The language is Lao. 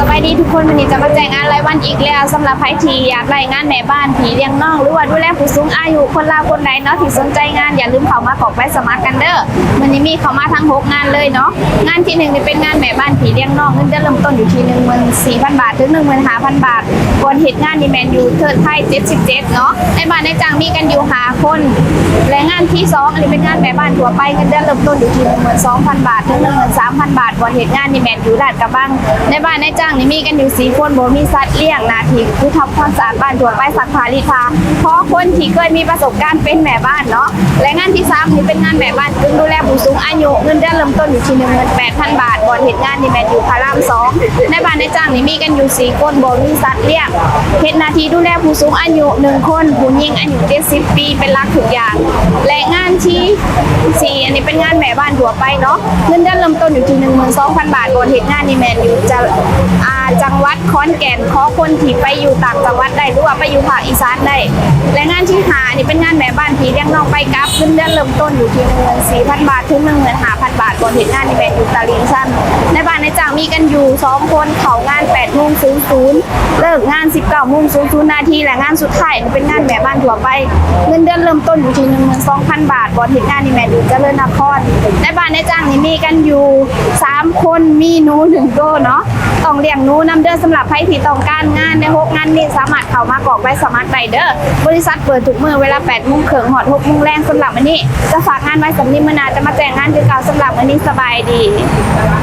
ສະບາຍດີທຸກຄົນ, ມື້ນີ້ຈະມາແຈ້ງງານລາຍວັນອີກແລ້ວ. ສຳລັບໃຜທີ່ຢາກໄດ້ງານແມ່ບ້ານ ພີ່ລ້ຽງນ້ອງ ຫຼືວ່າດູແລຜູ້ສູງອາຍຸ ຄົນລາວຄົນໃດເນາະທີ່ສົນໃຈງານ ຢ່າລືມເຂົ້າມາກອກໃບສະໝັກກັນເດີ້. ມື້ນີ້ມີເຂົ້າມາທັງຫົກງານເລີຍເນາະ. ງານທີໜຶ່ງນີ້ເປັນງານແມ່ບ້ານ ພີ່ລ້ຽງນ້ອງ ເງິນເດືອນເລີ່ມຕົ້ນຢູ່ທີ່ໜຶ່ງໝື່ນສີ່ພັນບາດ ເຖິງໜຶ່ງໝື່ນຫ້າພັນບາດ. ບ່ອນເຮັດງານນີ້ແມ່ນຢູ່ເທີດໄພເຈັດສິບເຈັດເນາະ. ນາຍບ້ານນາຍຈ້າງມີກັນຢູ່ຫ້າຄົນ. ແລະງານທີສອງ ອັນນີ້ເປັນງານແມ່ບ້ານທົ່ວໄປ ເງິນເດືອນເລີ່ມຕົ້ນຢູ່ທີ່ໜຶ່ງໝື່ນສອງພັນບາດ ເຖິງໜຶ່ງໝື່ນສາມພັນບາດ. ບ່ອນເຮັດງານນີ້ແມ່ນຢູ່ລາດກະບັງ. ນາຍບ້ານນາຍຈ້າງນີ້ມີກັນຢູ່ສີ່ຄົນ, ບໍ່ມີສັດລ້ຽງ, ໜ້າທີ່ຄືທຳຄວາມສະອາດບ້ານທົ່ວໄປ, ຊັກຜ້າລີດຜ້າ, ຂໍຄົນທີ່ເຄີຍມີປະສົບການເປັນແມ່ບ້ານເນາະ. ແລະງານທີສາມນີ້ເປັນງານແມ່ບ້ານກຶ່ງດູແລຜູ້ສູງອາຍຸ, ເງິນເດືອນເລີ່ມຕົ້ນຢູ່ທີ່ໜຶ່ງໝື່ນແປດພັນບາດ. ບ່ອນເຮັດງານນີ້ແມ່ນຢູ່ພະລາມສອງ. ນາຍບ້ານນາຍຈ້າງນີ້ມີກັນຢູ່ສີ່ຄົນ, ບໍ່ມີສັດລ້ຽງ, ເຮັດໜ້າທີ່ດູແລຜູ້ສູງອາຍຸໜຶ່ງຄົນ, ຜູ້ຍິງອາຍຸເຈັດສິບປີ ເປັນຫຼັກທຸກຢ່າງ. ແລະງານທີສີ່ ອັນນີ້ເປັນງານແມ່ບ້ານທົ່ວໄປເນາະ, ເງິນເດືອນເລີ່ມຕົ້ນຢູ່ທີ່ໜຶ່ງໝື່ນສອງພັນບາດ. ບ່ອນເຮັດງານນີ້ແມ່ນຢູ່ຈະ ອ່າ ຈັງຫວັດຂອນແກ່ນ, ຂໍຄົນທີ່ໄປຢູ່ຕ່າງຈັງຫວັດໄດ້ ຫຼືວ່າໄປຢູ່ພາກອີສານໄດ້. ແລະງານທີຫ້ານີ້ເປັນງານແມ່ບ້ານ ພີ່ລ້ຽງນ້ອງໄປກັບ, ເງິນເດືອນເລີ່ມຕົ້ນຢູ່ທີ່ໜຶ່ງໝື່ນສີ່ພັນບາດ ເຖິງໜຶ່ງໝື່ນຫ້າພັນບາດ. ບ່ອນເຮັດງານນີ້ແມ່ນຢູ່ຕະລິ່ງຊັນ. ນາຍບ້ານນາຍຈ້າງມີກັນຢູ່ສອງຄົນ, ເຂົ້າງານແປດໂມງສູນສູນ ເລີກງານສິບເກົ້າໂມງສູນສູນນາທີ. ແລະງານສຸດທ້າຍເປັນງານແມ່ບ້ານທົ່ວໄປ, ເງິນເດືອນເລີ່ມຕົ້ນຢູ່ທີ່ໜຶ່ງໝື່ນສອງພັນບາດ. ບ່ອນເຮັດງານນີ້ແມ່ນຢູ່ຈະເລີນນະຄອນ. ນາຍບ້ານນາຍຈ້າງນີ້ມີກັນຢູ່ສາມຄົນ, ມີໜູໜຶ່ງໂຕເນາະ, ຕ້ອງລ້ຽງໜູນຳເດີ້. ສຳລັບໃຜທີ່ຕ້ອງການງານໃນຫົກງານນີ້ ສາມາດເຂົ້າມາກອກໃບສະໝັກໄດ້ເດີ້. ບໍລິສັດເປີດທຸກມື້ເວລາແປດໂມງເຄິ່ງຮອດຫົກໂມງແລງ. ສຳລັບມື້ນີ້ຈະຝາກງານໄວ້ສ່ຳນີ້, ມື້ໜ້າຈະມາແຈ້ງງານຄືເກົ່າ. ສຳລັບມື້ນີ້ສະບາຍດີ.